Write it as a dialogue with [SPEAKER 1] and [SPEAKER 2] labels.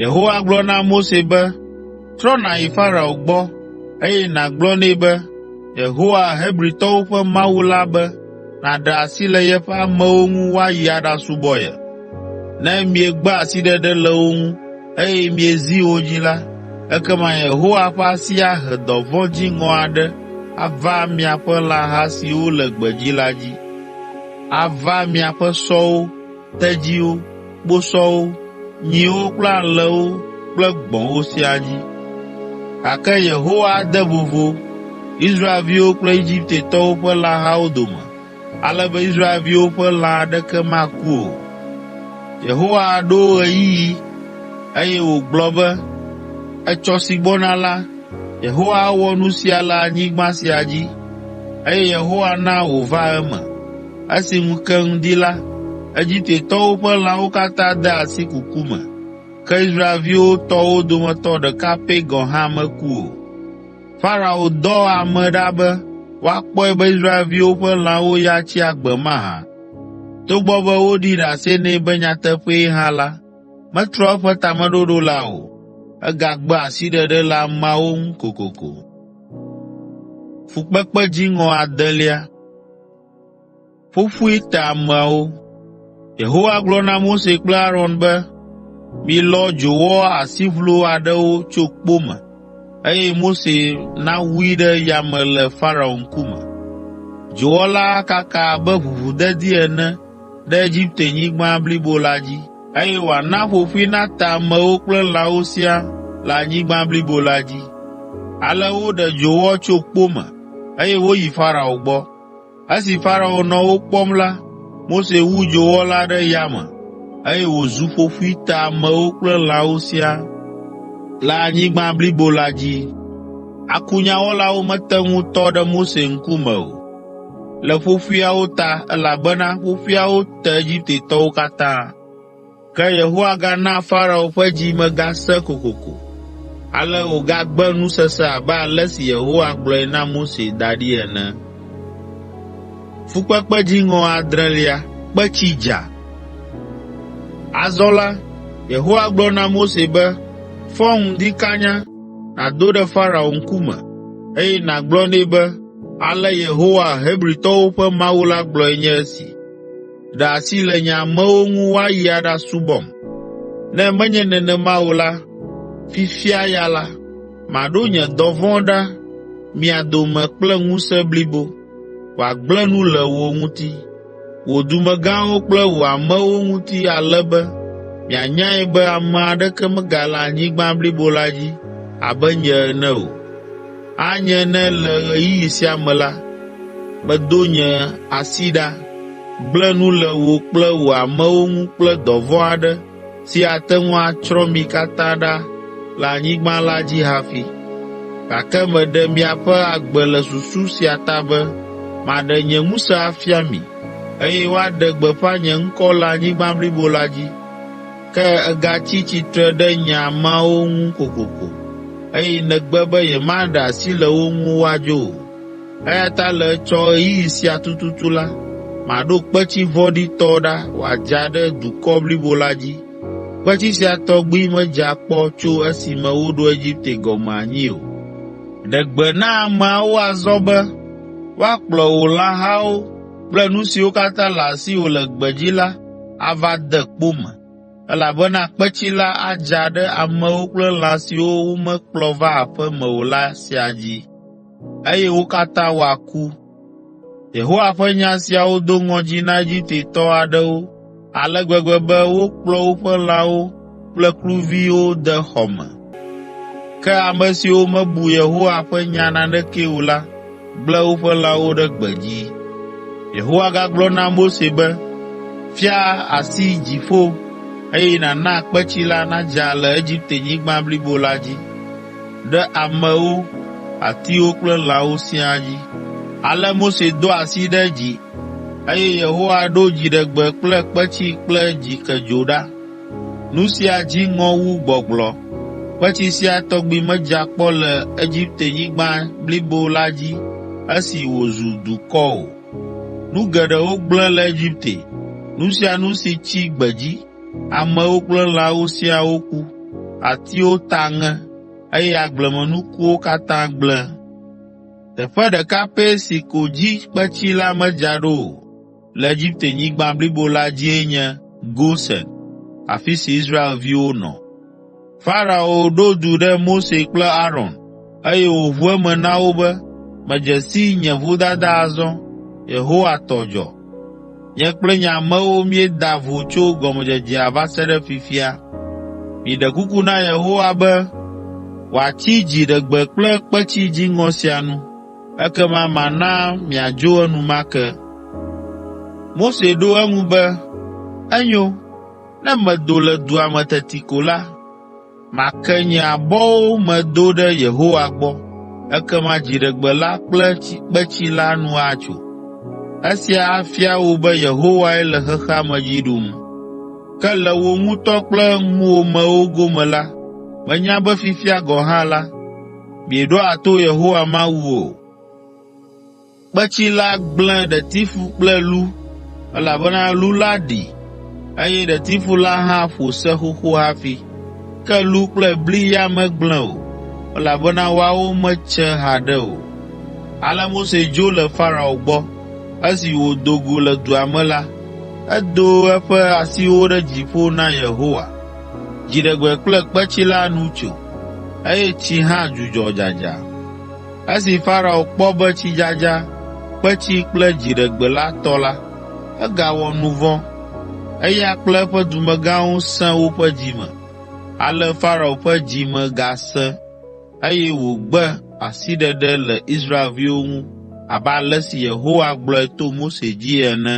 [SPEAKER 1] Yehowa gblɔ na Mose be, “Trɔ nàyi Farao gbɔ, eye nàgblɔ nɛ be, Yehowa, Hebritɔwo ƒe Mawu la be nàɖe asi le yeƒe amewo ŋu woayi aɖasubɔ ye. Ne miegbe asiɖeɖe le wo ŋu, eye miezi wo dzi la, ekema Yehowa ƒe asi ahe dɔvɔ̃ dziŋɔ aɖe ava miaƒe lãha siwo le gbedzi la dzi. Ava miaƒe sɔwo, tedziwo, kposɔwo, nyiwo kple alẽwo kple gbɔ̃wo siaa dzi. Gake Yehowa ade vovo Israelviwo kple Egiptetɔwo ƒe lãhawo dome, ale be Israelviwo ƒe lã aɖeke maku o.” Yehowa ɖo ɣeyiɣi, eye wògblɔ be, “Etsɔ si gbɔna la, Yehowa awɔ nu sia le anyigba sia dzi.” Eye Yehowa na wòva eme. Esi ŋu ke ŋdi la, Egiptetɔwo ƒe lãwo katã de asi kuku me, ke Israelviwo tɔwo dometɔ ɖeka pɛ gɔ̃ hã meku o. Farao dɔ ame ɖa be woakpɔe be Israelviwo ƒe lãwo ya tsi agbe mahã. Togbɔ be woɖi ɖase nɛ be nyateƒee hã la, metrɔ eƒe tameɖoɖo la o. Egagbe asiɖeɖe le ameawo ŋu kokoko. Ƒoƒoe te ameawo. Yehowa gblɔ na Mose kple Aron be, “Milɔ dzowɔ asiʋlo aɖewo tso kpo me, eye Mose nawui ɖe yame le Farao ŋkume. Dzowɔ la akaka abe ʋuʋudedi ene ɖe Egiptenyigba blibo la dzi, eye wòana ƒoƒoe nate amewo kple lãwo siaa le anyigba blibo la dzi.” Ale woɖe dzowɔ tso kpo me, eye woyi Farao gbɔ. Esi Farao nɔ wo kpɔm la, Mose wu dzowɔ la ɖe yame, eye wòzu ƒoƒoe te amewo kple lãwo siaa le anyigba blibo la dzi. Akunyawɔlawo mete ŋu tɔ ɖe Mose ŋkume o, le ƒoƒoeawo ta, elabena ƒoƒoeawo te Egiptetɔwo katã. Ke Yehowa gana Farao ƒe dzi me gasẽ kokoko, ale wògagbe nusese abe ale si Yehowa gblɔe na Mose da ɖi ene. Azɔ la, Yehowa gblɔ na Mose be, “Fɔ ŋdi kanya, nàdo ɖe Farao ŋkume, eye nàgblɔ nɛ be, ‘Ale Yehowa, Hebritɔwo ƒe Mawu la gblɔe nye esi: Ɖe asi le nye amewo ŋu woayi aɖasubɔm. Ne menye nenema o la, fifia ya la, maɖo nye dɔvɔ̃ ɖa mia dome kple ŋusẽ blibo, wòagblẽ nu le wò ŋuti, wò dumegãwo kple wò amewo ŋuti ale be mianyae be ame aɖeke megale anyigba blibo la dzi abe nye ene o. Anye ne le ɣeyiɣi sia me la, medo nye asi ɖa, gblẽ nu le wò kple wò amewo ŋu kple dɔvɔ̃ aɖe si ate ŋu atsrɔ̃ mi katã ɖa le anyigba la dzi hafi. Gake meɖe miaƒe agbe le susu sia ta be maɖe nye ŋusẽ afia mi, eye woaɖe gbeƒã nye ŋkɔ le anyigba blibo la dzi. Ke ègatsi tsitre ɖe nye ameawo ŋu kokoko, eye nègbe be yemaɖe asi le wo ŋu woadzo o. Eya ta le etsɔ ɣeyiɣi sia tututu la, maɖo kpetsi vɔ̃ɖitɔ ɖa wòadza ɖe dukɔ blibo la dzi. Kpetsi sia tɔgbi medza kpɔ tso esime woɖo Egipte gɔme anyi o. Ɖe gbe na ameawo azɔ be woakplɔ wò lãhawo kple nu siwo katã le asiwò le gbedzi la ava de kpo me, elabena kpetsi la adza ɖe amewo kple lã siwo womekplɔ va aƒe me o la siaa dzi, eye wo katã woaku.’ ” Yehowa ƒe nya siawo do ŋɔdzi na Egiptetɔ aɖewo ale gbegbe be wokplɔ woƒe lãwo kple kluviwo de xɔ me. Ke ame siwo mebu Yehowa ƒe nya nanekee o la gblẽ woƒe lãwo ɖe gbedzi. Yehowa gagblɔ na Mose be, “Fia asi dziƒo, eye nàna kpetsi la nadza le Egiptenyigba blibo la dzi, ɖe amewo, atiwo kple lãwo siaa dzi.” Ale Mose do asi ɖe dzi, eye Yehowa ɖo dziɖegbe kple kpetsi kple dzikedzo ɖa. Nu sia dzi ŋɔ wu gbɔgblɔ. Kpetsi sia tɔgbi medza kpɔ le Egiptenyigba blibo la dzi esi wòzu dukɔ o. Nu geɖewo gblẽ le Egipte, nu sia nu si tsi gbedzi, amewo kple lãwo siaa woku, atiwo ta ŋe, eye agblemenukuwo katã gblẽ. Teƒe ɖeka pɛ si ko dzi kpetsi la medza ɖo o le Egiptenyigba blibo la dzie nye Gosen, afi si Israelviwo nɔ. Farao ɖo du ɖe Mose kple Aron, eye wòʋu eme na wo be, “Medze si nye vodada azɔ. Yehowa tɔ dzɔ. Nye kple nye amewo míeda vo tso gɔmedzedzea va se ɖe fifia. Miɖe kuku na Yehowa be wòatsi dziɖegbe kple kpetsi dziŋɔ sia nu, ekema mana miadzo enumake.” Mose ɖo eŋu be, “Enyo, ne medo le dua me teti ko la, make nye abɔwo me do ɖe Yehowa gbɔ, ekema dziɖegbe la kple kpetsi la nu atso. Esia afia wò be Yehowae le xexea me dzi ɖum. Ke le wò ŋutɔ kple ŋuwòmewo gome la, menya be fifia gɔ̃ hã la, mieɖoa to Yehowa Mawu o.” Kpetsi la gblẽ ɖetifu kple lu, elabena lu la ɖi, eye ɖetifu la hã ƒo se xoxo hafi. Ke lu kple bli ya megblẽ o, elabena woawo metse haɖe o. Ale Mose dzo le Farao gbɔ. Esi wòdo go le dua me la, edo eƒe asiwo ɖe dziƒo na Yehowa. Dziɖegbe kple kpetsi la nu tso, eye tsi hã dzudzɔ dzadza. Esi Farao kpɔ be tsidzadza, kpetsi kple dziɖegbe la tɔ la, egawɔ nu vɔ̃. Eya kple eƒe dumegãwo sẽ woƒe dzi me. Ale Farao ƒe dzi me gasẽ, eye wògbe asiɖeɖe le Israelviwo ŋu abe ale si Yehowa gblɔe to Mose dzi ene.